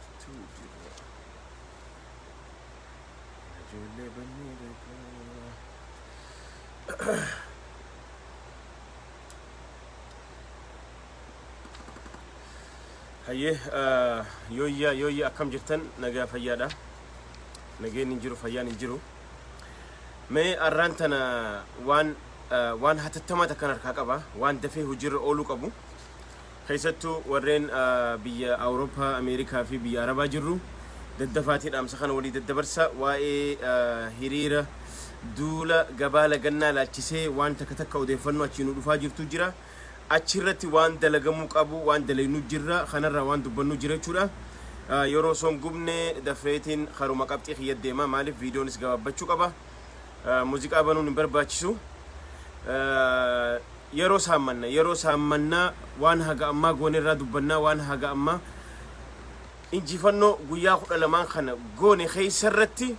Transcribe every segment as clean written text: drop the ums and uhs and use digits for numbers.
Jirtu jirra. Ijoollee bannee beekaa. Hayyee, yooyyaa yooyyaa, akkam jirtan? Nagaa fayyaadha. Nageen hin jiru, fayyaan hin jiru. Mee arraan tana waan hatattamaa takkan harkaa qaba. Waan dafee hojiirra ooluu qabu. Keessattuu warreen biyya Awurooppaa, Ameerikaa fi biyya Arabaa jirru daddafaatii dhaamsa kana walii daddabarsa. Waa'ee hiriira duula gabaa lagannaa laalchisee waan takka takka odeeffannoo achii nu dhufaa jirtu jira. Achirratti waan dalagamuu qabu waan dalaynu jirra, kanarraa waan dubbannu jira jechuudha. Yeroo osoo hin gubne dafreetiin karuma qabxii kiyya deema. Maaliif, viidiyoonis gabaabbachuu qaba. Muuziqaa banuun hin barbaachisu. Yeroo saammannaa waan haga ammaa goonerraa dubbannaa. Waan haga ammaa injifannoo guyyaa 12n kana goone keessa irratti,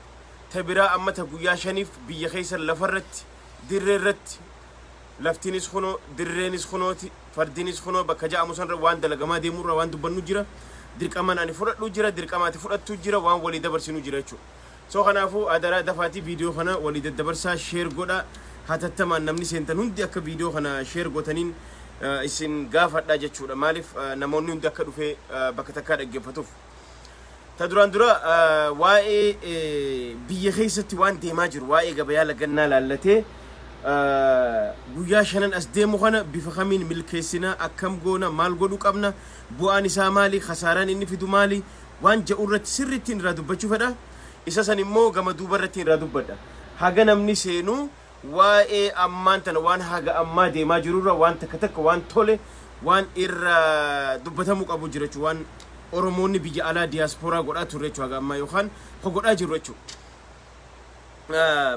ta biraa amma ta guyyaa 5f biyya keessa lafarratti, dirree irratti, laftinis kunoo, dirreenis kunooti, fardinis kunoo bakka ja'amu sanirra waan dalagamaa deemurra waan dubbannu jira. Dirqamaan ani fudhadhu jira, dirqamaati fudhattu jira, waan walii dabarsinu jira jechuudha. So kanaafuu adaraa dafaatii viidiyoo kana walii daddabarsaa, share godha. Hatattamaan namni seentan hundi akka viidiyoo kana share gootaniin isin gaafadha jechuudha. Maaliif, namoonni hundi akka dhufee bakka takkaa dhaggeeffatuuf. Ta duraan dura waa'ee biyya keessatti waan deemaa jiru, waa'ee gabayaa lagannaa laallatee, guyyaa shanan as deemu kana bifa kamiin milkeessinaa, akkam goona, maal godhuu qabna, bu'aan isaa maali, kasaaraan inni fidu maali, waan jedhu irratti sirriitti irraa dubbachuu fedha. Isa san immoo gama duuba irratti irraa dubbadha. Haga namni seenuu waa'ee ammaan tana waan haga ammaa deemaa jirurra waan takka takka waan tole waan irra dubbatamuu qabu jira jechuudha. Waan Oromoonni biyya alaa diyaaspooraa godhaa turre jechuudha, haga ammaa yookaan godhaa jiru jechuudha.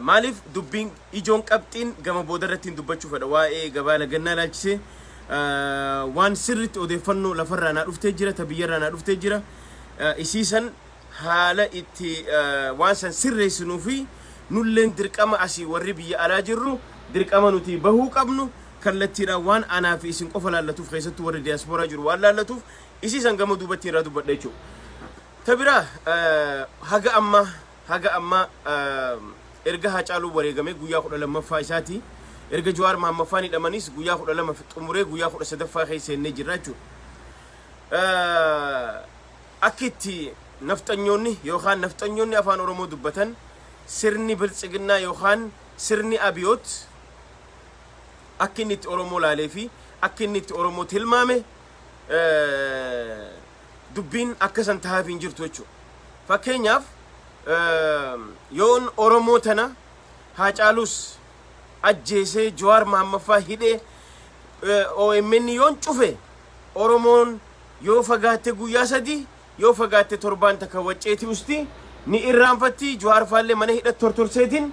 Maaliif, dubbiin ijoon qabxiin gama booda irratti hin dubbachuu fedha. Waa'ee gabaa lagannaa ilaalchisee waan sirriitti odeeffannoo lafarraa naa dhuftee jira, ta biyyarraa naa dhuftee jira. Isiisan haala itti waan san sirreessinuu fi nulleen dirqama asii warri biyya alaa jirru dirqama nuti bahuu qabnu kallattiidhaan waan anaa fi isin qofa laallatuuf, keessattuu warri diyaaspooraa jiru waan laallatuuf, isiisan gama duubatti irraa dubbadha jechuudha. Ta biraa, haga ammaa erga Haacaaluu wareegame guyyaa 12ffaa isaati. Erga Jawaar Mahammaffaan hidhamanis guyyaa 12 xumuree guyyaa 13ffaa keessa seennee jirra jechuudha. Akka itti nafxanyoonni yookaan nafxanyoonni afaan Oromoo dubbatan, sirni biltsiginnaa yookaan sirni abiyoot akka inni itti Oromoo laalee fi akka inni itti Oromoo tilmaame, dubbiin akka san tahaaf hin jirtu jechuudha. Fakkeenyaaf, yoon Oromoo tana Haacaalus ajjeesee, Jawaar Mahammaffaa hidhee, OMN yoon cufe, Oromoon yoo fagaatte guyyaa 3, yoo fagaatte torbaan takka wacceeti usti ni irraanfatti. Jawaar faallee mana hidhat tortorseetiin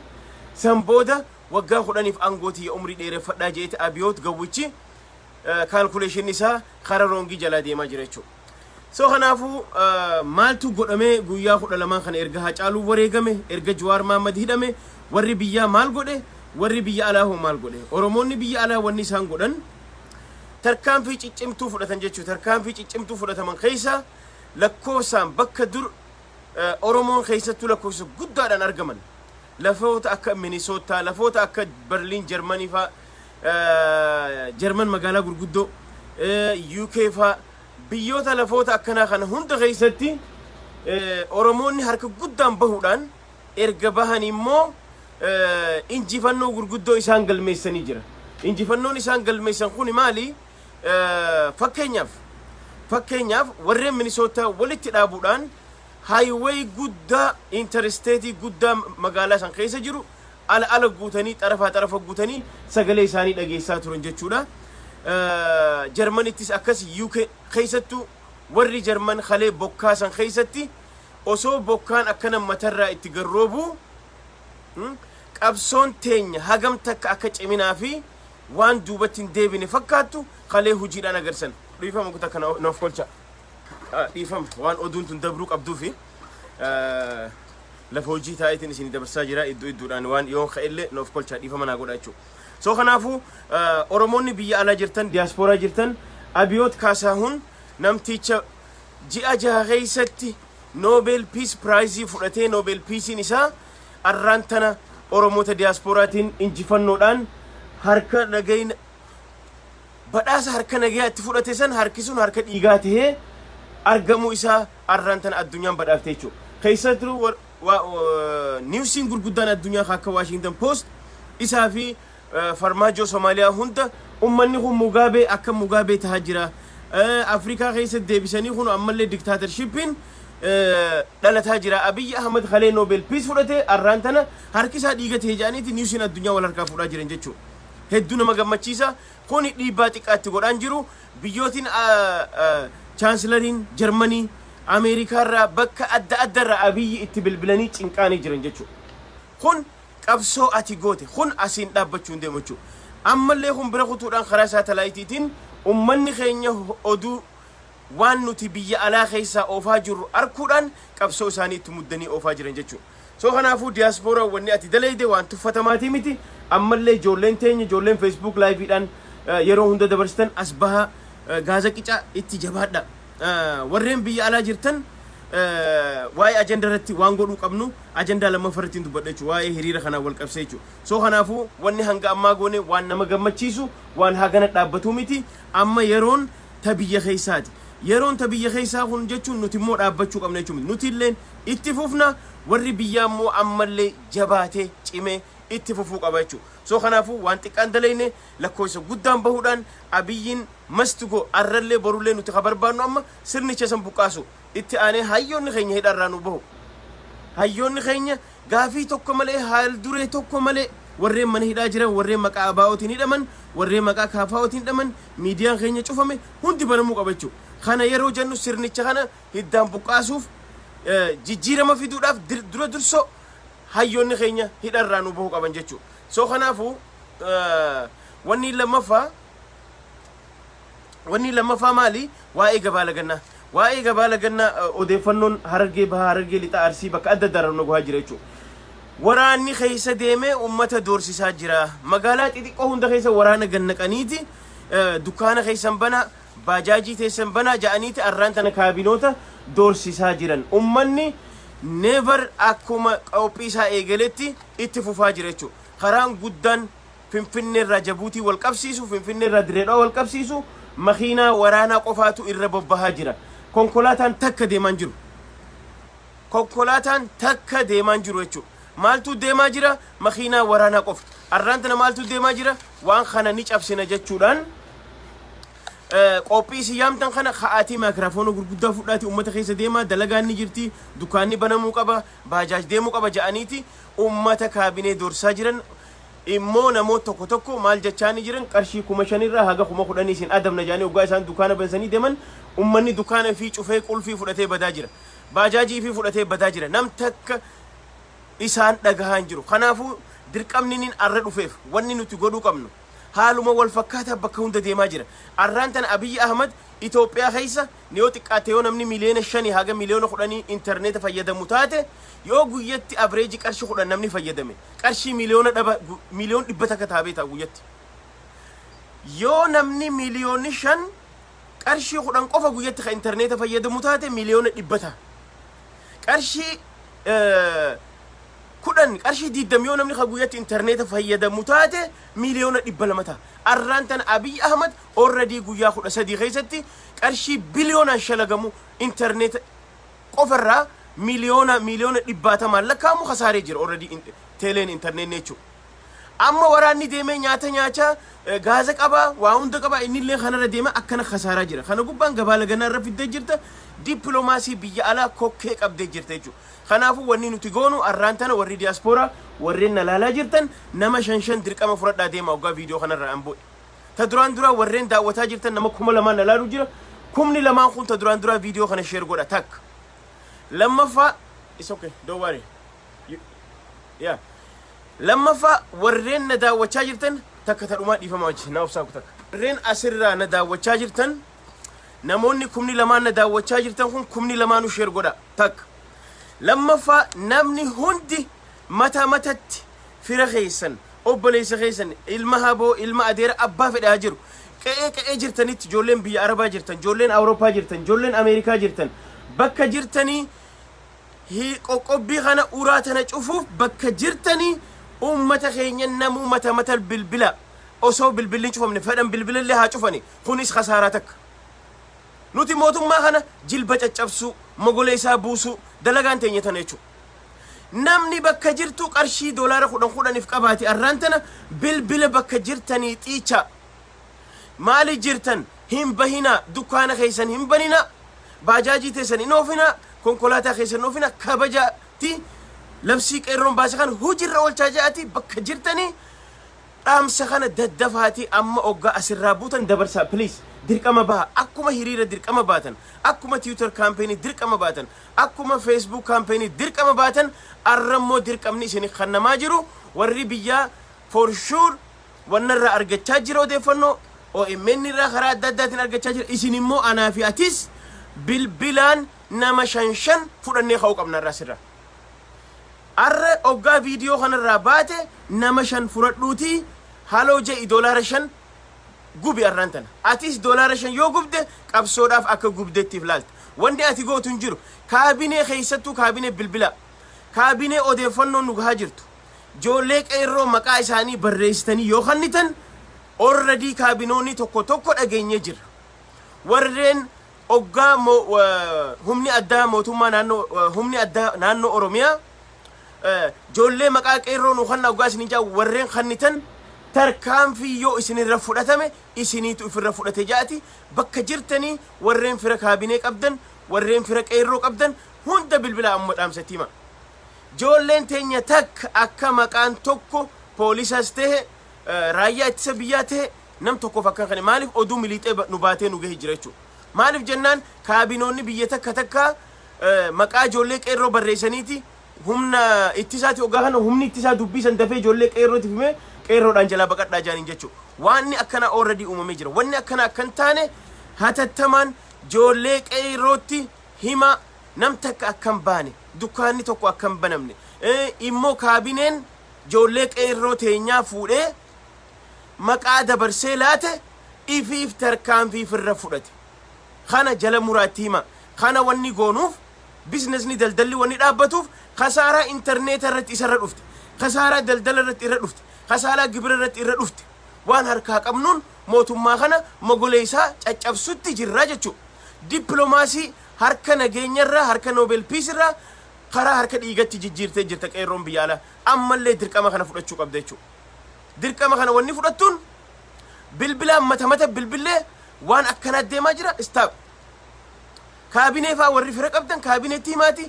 san booda waggaa 10f aangootii umrii dheereffadhaa jeeti. Abiyoot gawwichi calculation isaa kara wrong jalaa deemaa jira jechuudha. So kanaafuu maaltu godhamee guyyaa 12n kana, erga Haacaaluu wareegame, erga Jawaar Mahammad hidhame, warri biyyaa maal godhe, warri biyya alaa hoo maal godhe? Oromoonni biyya alaa wanni isaan godhan tarkaanfii ciccimtuu fudhatan jechuudha. Tarkaanfii ciccimtuu fudhataman keessa lakkoofsaan bakka dur Oromoon keessattuu lakkoofsa guddaadhaan argaman, lafoota akka Minisootaa, lafoota akka Berliin Jarmanii faa, Jarman magaalaa gurguddoo, UK faa, biyyoota lafoota akkanaa kana hunda keessatti Oromoonni harka guddaan bahuudhaan, erga bahan immoo injifannoo gurguddoo isaan galmeessanii jira. Injifannoon isaan galmeessan kun maali? Fakkeenyaaf, warreen Minisootaa walitti dhaabuudhaan highway guddaa, interstate guddaa magaalaa san keessa jiru ala ala guutanii, xarafaa xarafa guutanii sagalee isaanii dhageessaa turan jechuudha. Jarmanittis akkas, UK keessattuu warri Jarman kalee bokkaa san keessatti osoo bokkaan akkana matarraa itti garroobu, qabsoon teenya hagam takka akka ciminaa fi waan duubatti hin deebine fakkaattu kalee hojiidhaan agarsan. Dhiifama, kutaa kana naaf kolcha. Dhiifama, waan oduun tun dabruu qabduu fi lafa hojii taa'eetiin isin dabarsaa jira. Iddoo iddoodhaan waan yoon ka'ellee naaf kolcha, dhiifama naa godha jechuudha. So kanaafuu Oromoonni biyya alaa jirtan, diyaaspooraa jirtan, Abiyoot Kaasaahun namticha Ji'a 6 keessatti Nobel Peace Prize fudhatee, Nobel Peacein isaa arraan tana Oromoota diyaaspooraatiin injifannoodhaan harka nagayna badhaasa harka nagayaa itti fudhate san, harki sun harka dhiigaa tahee argamuu isaa arraan tana addunyaan badhaafte jechuudha. Keessattuu newsiin gurguddaan addunyaa akka Washington Post isaa fi Farmaajoo Somaaliyaa hunda, ummanni kun Mugaabee akka Mugaabee tahaa jira. Afrikaa keessatti deebisanii kun ammallee dictatorshipiin dhalataa jira. Abiyyi Ahmad Kalee Nobel Peace fudhate, arraan tana harki isaa dhiiga ta'e jedhaniiti newsiin addunyaa wal harkaa fuudhaa jiran jechuudha. Hedduu nama gammachiisa. Kuni dhiibbaa xiqqaatti godhaan jiru. Biyyootiin chaansilariin Jarmanii, Ameerikaarraa, bakka adda addarraa Abiyyi itti bilbilanii cinqaanii jiran jechuudha. Kun qabsoo ati goote kun asiin dhaabbachuu hin deemu jechuudha. Ammallee kun bira kutuudhaan karaa saatalaayitiitiin ummanni keenya oduu waan nuti biyya alaa keessaa oofaa jirru arkuudhaan qabsoo isaanii itti muddanii oofaa jiran jechuudha. So kanaafuu diyaaspooraa, wanni ati dalayde waan tuffatamaatii miti. Ammallee ijoolleen teenya, ijoolleen Facebook liveiidhaan yeroo hunda dabarsitan, as bahaa gaaza qicaa itti jabaadha. Warreen biyya alaa jirtan, waa'ee ajandaa irratti waan godhuu qabnu ajandaa lammaffaa irratti dubbadha jechuudha. Waa'ee hiriira kanaan wal qabsee jechuudha. So kanaafuu wanni hanga ammaa goone waan nama gammachiisu, waan hagana dhaabbatu miti. Amma yeroon ta biyya keessaati. Yeroon ta biyya keessaa kun jechuun nuti immoo dhaabbachuu qabna jechuudha. Nuti illeen itti fufna, warri biyyaa immoo ammallee jabaatee cimee itti fufuu qaba jechuudha. So kanaafuu waan xiqqaan dalayne, lakkoofsa guddaan bahuudhaan Abiyyiin must go. Arrallee borullee nuti ka barbaannu amma sirnicha san buqqaasu, itti aanee hayyoonni keenya hidharraa nu bahu. Hayyoonni keenya gaafii tokko malee, haal duree tokko malee warreen mana hidhaa jiran, warreen maqaa ABO'tiin hidhaman, warreen maqaa KFO'tiin hidhaman, miidiyaan keenya cufame hundi banamuu qaba jechuudha. Kana yeroo jennu, sirnicha kana hiddaan buqqaasuuf, jijjiirama fiduudhaaf, dura dursoo hayyoonni keenya hidharraa nu bahuu qaban jechuudha. So kanaafuu wanni lammaffaa maali? Waa'ee gabaa lagannaa. Waa'ee gabaa lagannaa odeeffannoon Harargee Bahaa, Harargee Lixaa, Arsii bakka adda addaa nu gahaa jira jechuudha. Waraanni keessa deemee uummata doorsisaa jira. Magaalaa xixiqqoo hunda keessa waraana gannaqaniiti dukkaana keessan banaa, baajaajii teessan banaa ja'aniiti arraan tana kaabinoota doorsisaa jiran. Uummanni never akkuma qophii isaa eegaletti itti fufaa jira jechuudha. Karaan guddaan Finfinneerraa Jabuutii wal qabsiisu, Finfinneerraa Direedhaa wal qabsiisu, makiinaa waraanaa qofaatu irra bobbahaa jira. Konkolaataan takka deemaan jiru. Konkolaataan takka deemaan jiru jechuudha. Maaltu deemaa jira? Makiinaa waraanaa qofa. Arraan tana maaltu deemaa jira? Waan kana ni cabsina jechuudhaan qophii isin yaamtan kana ka'aatii maakiraafoona gurguddaa fudhaatii uummata keessa deemaa, dalagaan ni jirti, dukkaanni banamuu qaba, baajaaj deemuu qaba ja'aniiti uummata kaabinee doorsaa jiran. Immoo namoota tokko tokko maal jechaanii jiran? Qarshii 5,000rraa haga 10,000 isin adamna jedhanii waggaa isaan dukkaana bansanii deeman, ummanni dukkaana fi cufee qulfii fudhatee badaa jira, baajaajii fi fudhatee badaa jira. Nam takka isaan dhagahaa hin jiru. Kanaafuu dirqamni nin arra dhufeef, wanni nuti godhuu qabnu haaluma wal fakkaataa bakka hunda deemaa jira. Arraan tana Abiyyi Ahmad Itoophiyaa keessa yoo xiqqaate, yoo namni miliyoona 5 haga miliyoona 10 intarneeta fayyadamu taate, yoo guyyatti average qarshii 10 namni fayyadame, qarshii miliyoona dhaba miliyoon 100 taabee ta'a guyyatti. Yoo namni miliyoonni 5 qarshii 10 qofa guyyatti ka intarneeta fayyadamu taate, miliyoona 100 ta'a. Qarshii 10, qarshii 20 yoo namni ka guyyatti intarneeta fayyadamu taate, miliyoona 200 ta'a. Arraan tana Abiy Ahmad already guyyaa 13 keessatti qarshii biliyoonaan shalagamu intarneeta qofarraa miliyoona dhibbaatamaan lakkaa'amu kasaaree jira already teeleen intarneetni jechuudha. Amma waraanni deemee nyaata nyaachaa, gaaza qabaa, waa hunda qabaa, innillee kanarra deemee akkana kasaaraa jira. Kana gubbaan gabaa laganaa irra fiddee jirta, dippiloomaasii biyya alaa kokkee qabdee jirta jechuudha. Kanaafuu wanni nuti goonu arraan tana, warri diyaaspooraa, warreen na laalaa jirtan, nama shan shan dirqama fudhadhaa deema waggaa viidiyoo kanarraa an bu'e. Ta duraan duraa warreen daawwataa jirtan, nama 2,000 na laaluu jira. 2,000 kun ta duraan duraa viidiyoo kana share godha takka. Lammaffaa, it's okay, don't worry. Yeah. Lammaffaa, warreen na daawwachaa jirtan, takka ta dhumaa, dhiifama wajji na obsaa takka. Warreen asirraa na daawwachaa jirtan, namoonni 2,000 na daawwachaa jirtan kun 2,000 share godha takka. Lammaffaa, namni hundi mata matatti fira keessan, obboleessa keessan, ilma haboo, ilma adeera, abbaa fedhaa jiru. Qe'ee qe'ee jirtanitti, ijoolleen biyya Arabaa jirtan, ijoolleen Awurooppaa jirtan, ijoolleen Ameerikaa jirtan, bakka jirtanii qoqqobbii kana, uraa tana cufuuf bakka jirtanii ummata keenya namuu mata mata bilbila. Osoo bilbilli hin cufamne, fedhan bilbilallee haa cufani, kunis kasaaraa takka. Nuti mootummaa kana jilba caccabsuu, mogolee isaa buusuu dalagaan teenya tana jechuudha. Namni bakka jirtu qarshii doolaara 10 10f qabaate arraan tana bilbila bakka jirtanii xiicha. Maali jirtan hin bahinaa, dukkaana keessan hin baninaa, baajaajii teessan hin oofinaa, konkolaataa keessan hin oofinaa, kabajaati labsii qeerroon baase kana hojiirra oolchaa ja'ati bakka jirtanii dhaamsa kana daddafaati amma oggaa asirraa buutan dabarsaa, please. Dirqama baha. Akkuma hiriira dirqama baatan, akkuma Twitter campaign dirqama baatan, akkuma Facebook campaign dirqama baatan, arrammoo dirqamni isin kannamaa jiru. Warri biyyaa for sure wannarraa argachaa jira, odeeffannoo OMN irraa karaa adda addaatiin argachaa jira. Isin immoo anaa fi atis bilbilaan nama shan shan fudhannee ka'uu qabna irraa sirraa. Arra oggaa viidiyoo kanarraa baate nama shan fudhadhuutii haloo je'i, doolaara 5 gubi arraan tana. Atis doolaara 5 yoo gubde qabsoodhaaf akka gubdettiif laalta. Wanni ati gootu hin jiru. Kaabinee keessattuu kaabinee bilbila, kaabinee odeeffannoo nu gahaa jirtu, ijoollee qeerroo maqaa isaanii barreessitanii yoo kannitan, already kaabinoonni tokko tokko dhageenyee jirra. Warreen oggaa humni addaa mootummaa naannoo, humni addaa naannoo Oromiyaa ijoollee maqaa qeerroo nu kanna oggaa isin jaa, warreen kannitan tarkaanfii yoo isinirra fudhatame isiniitu ifirra fudhate jaati. Bakka jirtanii warreen fira kaabinee qabdan, warreen fira qeerroo qabdan hunda bilbila amma dhaamsatti hima. Ijoolleen teenya takka akka maqaan tokko poolisas ta'e, raayyaa ittisa biyyaa ta'e, nam tokkoof akka kana maaliif oduu miliixee nu baatee nu gahe jira jechuudha. Maaliif jennaan, kaabinoonni biyya takka takka maqaa ijoollee qeerroo barreessaniiti humna ittisaati hoggaa kana humni ittisaa dubbii san dafee ijoollee qeerrootiif himee qeerroodhaan jalaa baqadhaa jaaniin jechuudha. Wanni akkana already uumamee jira. Wanni akkana akkan taane hatattamaan ijoollee qeerrootti hima. Nam takka akkan baane, dukkaanni tokko akkan banamne, immoo kaabineen ijoollee qeerroo teenyaa fuudhee maqaa dabarsee laate ifiif tarkaanfii firra fudhate. Kana jala muraatti hima. Kana wanni goonuuf, businessni daldalli wanni dhaabbatuuf, kasaaraa intarneeta irratti isarra dhufte, kasaaraa daldala irratti irra dhufte, kasaaraa gibira irratti irra dhufte, waan harkaa qabnuun mootummaa kana mogolee isaa caccabsutti jirraa jechuudha. Dippiloomaasii harka nageenyarraa, harka Nobel Peace irraa karaa harka dhiigatti jijjiirtee jirta qeerroon biyya alaa. Ammallee dirqama kana fudhachuu qabda jechuudha. Dirqama kana wanni fudhattuun bilbilaan mata mata bilbillee waan akkanaa deemaa jira, stop. Kaabinee faa warri fira qabdan kaabineetti himaati,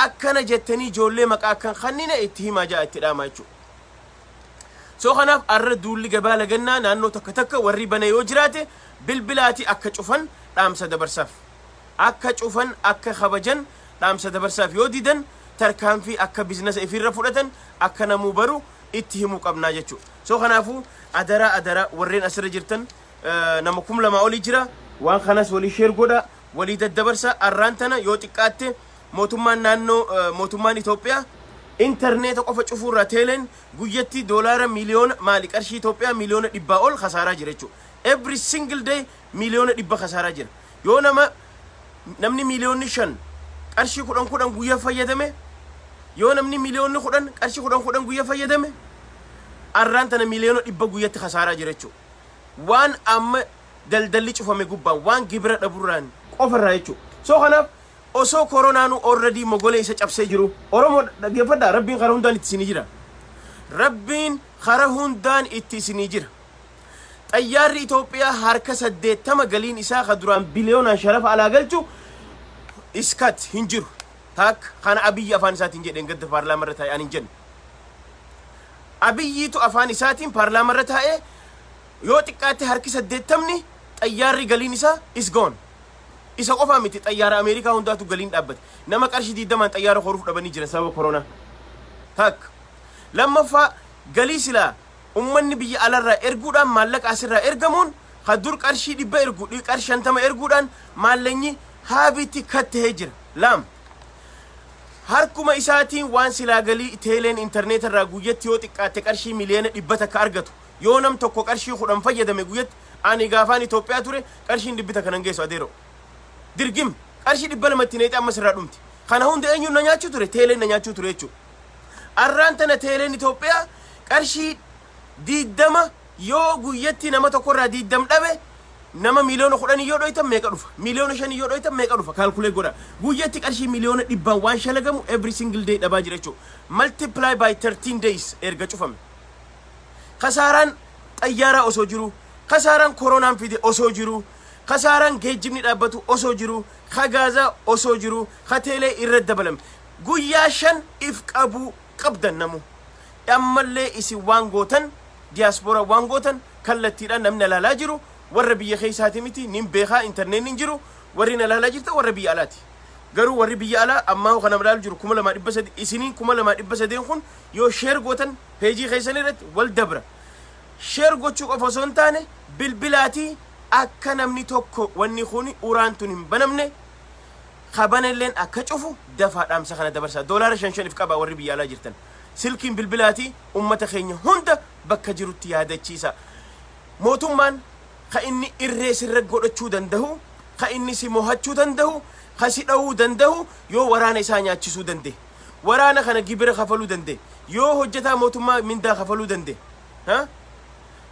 akkana jettanii ijoollee maqaa akkan kannine itti himaa jaa, itti dhaamaa jechuudha. So kanaaf arra duulli gabaa lagannaa naannoo takka takka warri bane yoo jiraate bilbilaati akka cufan dhaamsa dabarsaaf. Akka cufan, akka kabajan dhaamsa dabarsaaf. Yoo didan tarkaanfii akka businessa ifirra fudhatan akka namuu baru itti himuu qabnaa jechuudha. So kanaafuu adaraa adaraa, warreen asirra jirtan, nama 2000 olii jira, waan kanas walii share godha, walii daddabarsa. Arraan tana yoo xiqqaatte mootummaan naannoo, mootummaan Itoophiyaa intarneeta qofa cufuurraa teeleen guyyatti doolaara miliyoona maali, qarshii Itoophiyaa miliyoona 100 ol kasaaraa jira jechuudha. Every single day miliyoona 100 kasaaraa jira. Yoo namni miliyoonni 5 qarshii 10 10 guyyaa fayyadame, yoo namni miliyoonni 10 qarshii 10 10 guyyaa fayyadame, arraan tana miliyoona 100 guyyatti kasaaraa jira jechuudha. Waan amma daldalli cufame gubbaan, waan gibira dhaburraan qofarraa jechuudha. So kanaaf osoo koronaanuu already mogolee isa cabsee jiru, Oromoo dhaggeeffadhaa, Rabbiin karaa hundaan itti isinii jira. Rabbiin karaa hundaan itti isinii jira. Xayyaarri Itoophiyaa harka 80 galiin isaa ka duraan biliyoonaan sharafa alaa galchu iskat hin jiru. Taak kana Abiyyi afaan isaatiin jedheen gadda paarlaamaa irra taa'e, ani hin jenne. Abiyyiitu afaan isaatiin paarlaamaa irra taa'ee yoo xiqqaatti harki 80ni xayyaarri galiin isaa is gone. Isa qofaa miti, xayyaara Ameerikaa hundaatu galiin dhaabbate. Nama qarshii 20n xayyaara horuuf dhabanii jiran sababa koronaa. Takka. Lammaffaa, galii silaa ummanni biyya alarraa erguudhaan maallaqa asirraa ergamuun, ka dur qarshii 100 ergu qarshii 50 erguudhaan maallaqni haabitti kattahee jira. Lam. Harkuma isaatiin waan silaa galii teeleen intarneeta irraa guyyatti yoo xiqqaatte qarshii miliyoona 100 argatu, yoo nam tokko qarshii 10 fayyadame guyyatti Ani gaafaan Itoophiyaa ture qarshiin dhibbita kanan geessu, adeero. Dirgim qarshii 200tti neexee amma sirraa dhumti. Kana hunda eenyuun na nyaachuu ture? Teeleen na nyaachuu ture jechuudha. Arraan tana teeleen Itoophiyaa qarshii 20 yoo guyyatti nama tokkorraa 20 dhabe, nama 10 miliyoona yoo dhoytan meeqa dhufa? 5 miliyoona yoo dhoytan meeqa dhufa? Calculate godha. Guyyatti qarshii 100 miliyoonaan waan shalagamu every single day dhabaa jira jechuudha. Multiply by 13 days erga cufame. Kasaaraan xayyaaraa osoo jiru, kasaaraan koronaan fide osoo jiru, kasaaraan geejjibni dhaabbatu osoo jiru, ka gaazaa osoo jiru, ka teelee irra dabalame. Guyyaa 5 if qabuu qabdan namu. Ammallee isin waan gootan, diyaaspooraa waan gootan, kallattiidhaan namni ilaalaa jiru warra biyya keessaati miti, nin beekaa, intarneetiin jiru, warri na ilaalaa jirta warra biyya alaati. Garuu warri biyya alaa ammaa kana ilaalu jiru 2300, isiniin 2300n kun yoo share gootan peejii keessan irratti wal dabra. Share gochuu qofa osoo hin taane, bilbilaatii akka namni tokko wanni kun uraan tun hin banamne, kabanalleen akka cufu dafaa dhaamsa kana dabarsaa. Doolaara shan shaniif qaba warri biyya alaa jirtan. Silkiin bilbilaatii ummata keenya hunda bakka jirutti yaadachiisa. Mootummaan ka inni irree sirra godhachuu danda'u, ka inni si mo'achuu danda'u, ka si dha'uu danda'u yoo waraana isaa nyaachisuu danda'e. Waraana kana gibira kafaluu danda'e. Yoo hojjetaa mootummaa mindaa kafaluu danda'e. Ha?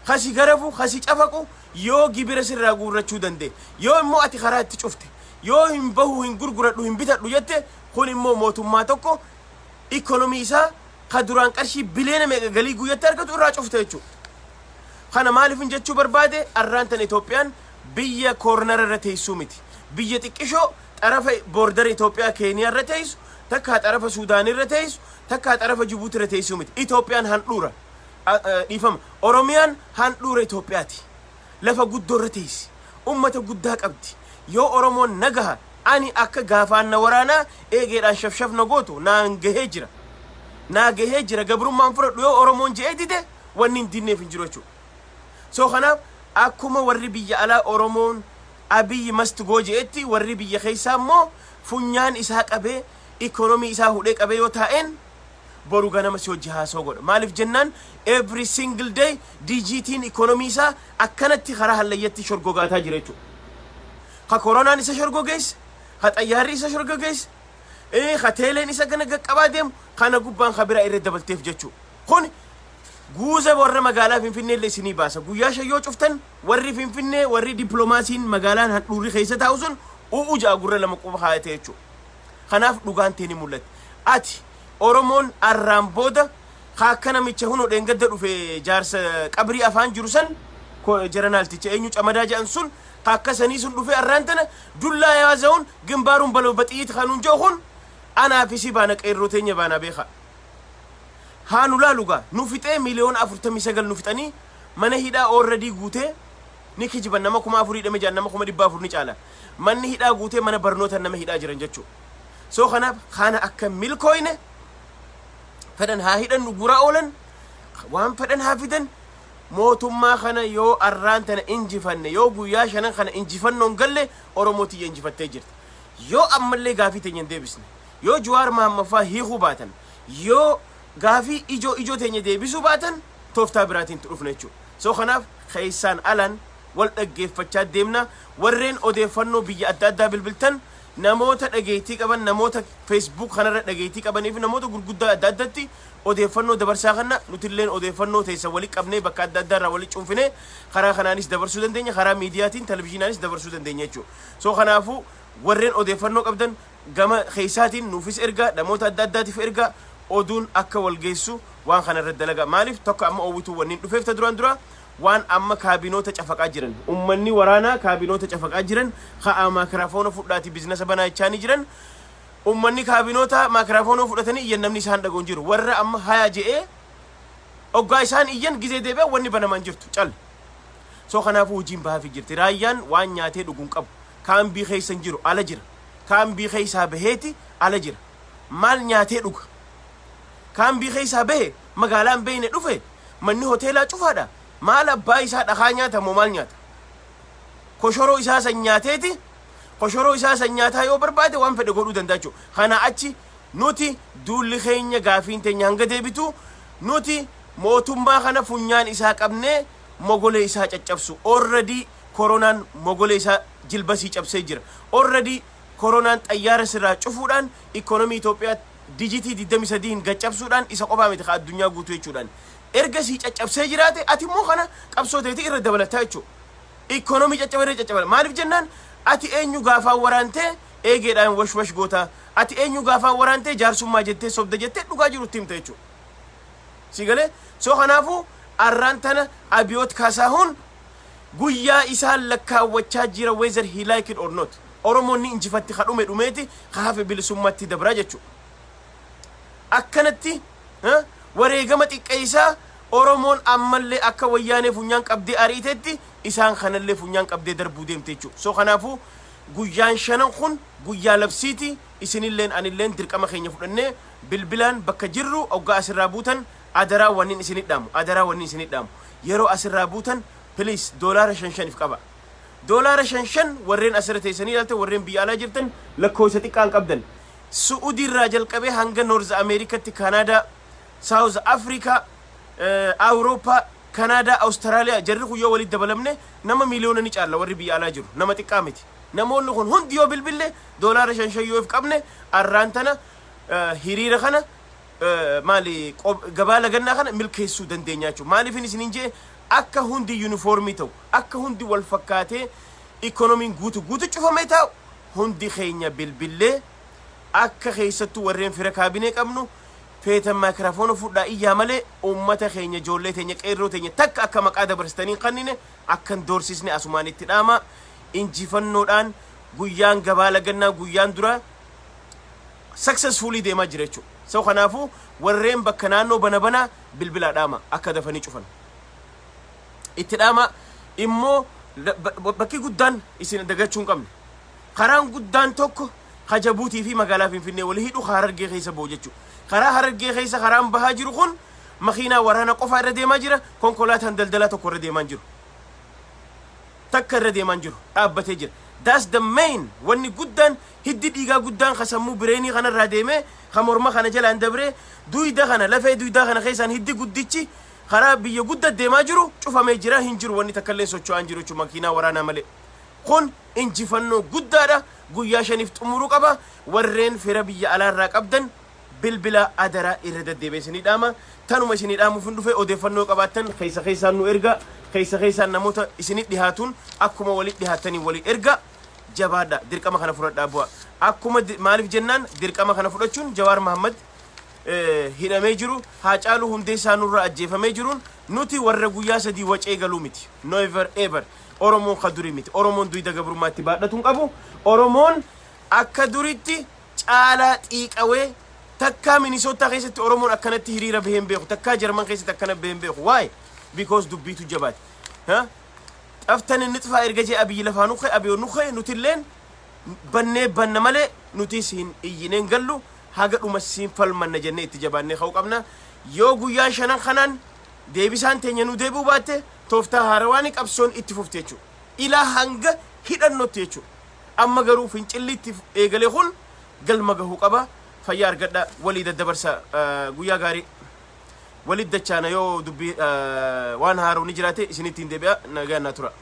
Ka si garafu, ka si cafaqu yoo gibira sirraa guurrachuu danda'e. Yoo immoo ati karaa itti cufte, yoo hin bahu, hin gurguradhu, hin bitadhu jette, kun immoo mootummaa tokko ikonomii isaa ka duraan qarshii biliyoona meeqa galii guyyatti argatu irraa cufte jechuudha. Kana maaliifin jechuu barbaade? Arraan tan Itoophiyaan biyya corner irra teessuu miti. Biyya xiqqishoo xarafa border Itoophiyaa Keeniyaa irra teessu, takkaa xarafa Suudaan irra teessu, takkaa xarafa Jibuuti irra teessuu miti. Itoophiyaan handhuura. Dhiifama. Oromiyaan handhuura Itoophiyaati. Lafa guddoo irra teessi. Ummata guddaa qabdi. Yoo Oromoon nagaha, ani akka gaafaan na waraanaa eegeedhaan shafshaf na gootu naan gahee jira. Naa gahee jira, gabrummaan fudhadhu yoo Oromoon je'ee dide, wanni hin dinneef hin jiru jechuudha. So kanaaf akkuma warri biyya alaa Oromoon "Abiyyi must go" je'etti, warri biyya keessaa immoo funyaan isaa qabee, ikonomii isaa hudhee qabee yoo taa'een, boru ganama si hojii haasoo godha. Maaliif jennaan, every single day dijiitiin ikonomii isaa akkanatti karaa hallayyatti shorgogaataa jira jechuudha. Ka koronaan isa shorgogeesse, ka xayyaarri isa shorgogeesse, ka teeleen isa gana qaqqabaa deemu, kana gubbaan ka biraa irra dabalteef jechuudha. Kun guuza warra magaalaa Finfinnee illee isinii baasa. Guyyaa 5 yoo cuftan, warri Finfinnee, warri dippiloomaasiin magaalaan handhuurri keessa taa'u sun u'u ja'a gurra lama quba kaayate jechuudha. Kanaaf dhugaan ta'e ni mul'atti. Ati Oromoon arraan booda ka akka namicha hunoo dheengadda dhufe, jaarsa qabrii afaan jiru san, jeranaalticha eenyu camadaa jedhan sun, ka akka sanii sun dhufe arraan tana dullaa yaaza'uun gimbaaruun baloo baxiyyiit kanuun jiru kun anaa fi si baana, qeerroo teenya baanaa beeka. Haa nu laalu gaa, nu fixee, 49 miliyoona nu fixanii, mana hidhaa oorradii guutee, ni kijiban, nama 4000 hidhame jedhan, nama 400,000 ni caala. Manni hidhaa guutee, mana barnoota nama hidhaa jiran jechuudha. So kanaaf kana akka milkooyne fedhan haa hidhan, guraa oolan, waan fedhan haa fidan. Mootummaa kana yoo arraan tana injifanne, yoo guyyaa shanan kana injifannoon galle, Oromoo tiyya injifattee jirti. Yoo ammallee gaafii teenya hin deebisne, yoo Jawaar Mahammaffaa hiikuu baatan, yoo gaafii ijoo ijoo teenya deebisuu baatan, tooftaa biraatiin dhufna jechuudha. So kanaaf keessaan alaan wal dhaggeeffachaa deemna. Warreen odeeffannoo biyya adda addaa bilbiltan, namoota dhageettii qaban, namoota Facebook kanarra dhageettii qabanii fi namoota gurguddaa adda addatti odeeffannoo dabarsaa. Kana nutilleen odeeffannoo teessa walitti qabnee, bakka adda addaa irraa walitti cuunfinee, karaa kanaanis dabarsuu dandeenya, karaa miidiyaatiin televizyiinaanis dabarsuu dandeenya jechuudha. So kanaafuu warreen odeeffannoo qabdan gama keessaatiin nuufis ergaa, namoota adda addaatiif ergaa, oduun akka wal geessu waan kana irratti dalagaa. Maaliif tokko amma oowwituu wanniin dhufeef ta duraan dura waan amma kaabinoota cafaqaa jiran, ummanni waraanaa kaabinoota cafaqaa jiran, ka'a maakiraafoona fudhaati business banaa jechaanii jiran. Ummanni kaabinoota maakiraafoona fudhatanii iyyan, namni isaan dhaga'u hin jiru. Warra amma haya je'ee oggaa isaan iyyan gizee deebi'an, wanni banamaan jirtu cal. So kanaafuu hojiin bahaafii jirti. Raayyaan waan nyaatee dhuguun qabu, kaambii keessa hin jiru, ala jira. Kaambii keessaa baheeti ala jira. Maal nyaatee dhuga? Kaambii keessaa bahe, magaalaan beeyne dhufe, manni hoteelaa cufaadha. Maal abbaa isaa dhakaa nyaata moo maal nyaata? Koshoroo isaa san nyaateeti, koshoroo isaa san nyaataa yoo barbaade waan fedhe godhuu danda'a jechuudha. Kana achi nuti duulli keenya gaafiin teenya hanga deebitu, nuti mootummaa kana funyaan isaa qabnee Mogolee isaa caccabsu. Already koronaan mogolee isaa jilbasii cabsee jira. Already koronaan xayyaara sirraa cufuudhaan, ikoonomii Itoophiyaa dijitii 23 gaccabsuudhaan, isa qofaa miti, ka addunyaa guutuu jechuudhaan erga sii caccabsee jiraate, ati immoo kana qabsoo teetii irra dabalataa jechuudha. Ikoonomii caccaba irra caccabala. Maaliif jennaan, ati eenyu gaafaan waraantee eegeedhaan wash wash goota? Ati eenyu gaafaan waraantee jaarsummaa jettee sobda jettee dhugaa jirutti himta jechuudha. Si galee? So kanaafuu arraan tana Abiyoot Kaasahuun guyyaa isaan lakkaawwachaa jira, whether he like it or not. Oromoon ni injifatti. Ka dhume dhumeeti, ka hafe bilisummaatti dabraa jechuudha. Akkanatti wareegama xiqqeessaa Oromoon ammallee akka Wayyaanee funyaan qabdee ariitetti isaan kanallee funyaan qabdee darbuu deemte jechuudha. So kanaafuu guyyaan shanan kun guyyaa labsiiti. Isinilleen anilleen dirqama keenya fudhannee bilbilaan bakka jirru hoggaa asirraa buutan, adaraa wannin isinit dhaamu, adaraa wannin isinit dhaamu, yeroo asirraa buutan please doolaara shan shaniif qaba. Doolaara shan shan warreen asirra teessanii ilaaltan, warreen biyya alaa jirtan, lakkoofsa xiqqaan qabdan. Su'uudii irraa jalqabee hanga North Ameerikatti, Kanaadaa, South Africa, Awurooppaa, Kanaadaa, Awustiraaliyaa, jarri kun yoo walitti dabalamne nama miiliyoona ni caalla. Warri biyya alaa jiru nama xiqqaa miti. Namoonni kun hundi yoo bilbille, doolaara shan shan yoo if qabne, arraan tana hiriira kana, maali, gabaa lagannaa kana milkeessuu dandeenya jechuudha. Maaliifin isiniin jee, akka hundi uniform ta'u, akka hundi wal fakkaatee ikoonomiin guutu guutu cufamee taa'u, hundi keenya bilbillee, akka keessattuu warreen fira kaabinee qabnu feetan maayikiraafoona fudhaa iyyaa malee, uummata keenya, ijoollee teenya, qeerroo teenya takka akka maqaa dabarsitanii hin qannine, akka hin doorsisne asumaan itti dhaama. Injifannoodhaan guyyaan gabaa lagannaa guyyaan dura successfully deemaa jira jechuudha. So kanaafuu warreen bakka naannoo bana banaa bilbilaa dhaama akka dafanii cufan. Itti dhaama immoo bakki guddaan isin dagachuu hin qabne. Karaan guddaan tokko ka Jabuutii fi magaalaa Finfinnee walii hidhu Harargee keessa bahu jechuudha. Karaa Harargee keessa karaan bahaa jiru kun makiinaa waraana qofa irra deemaa jira. Konkolaataan daldalaa tokko irra deemaa hin jiru. Takka irra deemaa hin jiru. Dhaabbatee jira. That's the main wanni guddaan, hiddi dhiigaa guddaan ka sammuu bireenii kanarraa deemee, ka morma kana jalaan dabree duyda kana, lafee duydaa kana keessaan hiddi guddichi karaa biyya guddaa deemaa jiru cufamee jira. Hin jiru, wanni takka illee socho'aa hin jiru jechuudha makiinaa waraanaa malee. Kun injifannoo guddaadha. Guyyaa 5f xumuruu qaba. Warreen fira biyya alaarraa qabdan bilbila adaraa irra deddeebi'ee isinii dhaama. Tanuma isinii dhaamuuf hin dhufe. Odeeffannoo qabaattan keessa keessaan nu erga. Keessa keessaan namoota isinit dhihaatuun akkuma walit dhihaatanii walii erga. Jabaadha, dirqama kana fudhadhaa bu'a. Akkuma maaliif jennaan, dirqama kana fudhachuun Jawaar Mahammad hidhamee jiru, Haacaaluu Hundeessaa nurraa ajjeefamee jiruun, nuti warra guyyaa 3 wacee galuu miti. Never ever. Oromoon ka durii miti. Oromoon duyda gabrummaatti baadhatu hin qabu. Oromoon akka duritti caalaa xiiqawee. Takkaa Minisootaa keessatti Oromoon akkanatti hiriira bahee hin beeku. Takkaa Jarman keessatti akkana bahee hin beeku. Why? Because dubbiitu jabaate. Ha? Xaftan inni xifaa erga jee Abiyyi lafaa nu ka'e, Abiyyoo nu ka'e, nutilleen bannee banna malee nutis hin iyyineen gallu. Haga dhuma siin falmanna jennee itti jabaannee ka'uu qabna. Yoo guyyaa shanan kanaan deebisaan teenya nu deebi'uu baatte, tooftaa haarawaani qabsoon itti fufte jechuudha. Ilaa hanga hidhannootti jechuudha. Amma garuu fincilli itti eegale kun galma gahuu qaba. Fayyaa argadha, walii daddabarsa, guyyaa gaarii. Walit dachaana. Yoo dubbii waan haaroo ni jiraate isinitti hin deebi'a. Nagaan naa tura.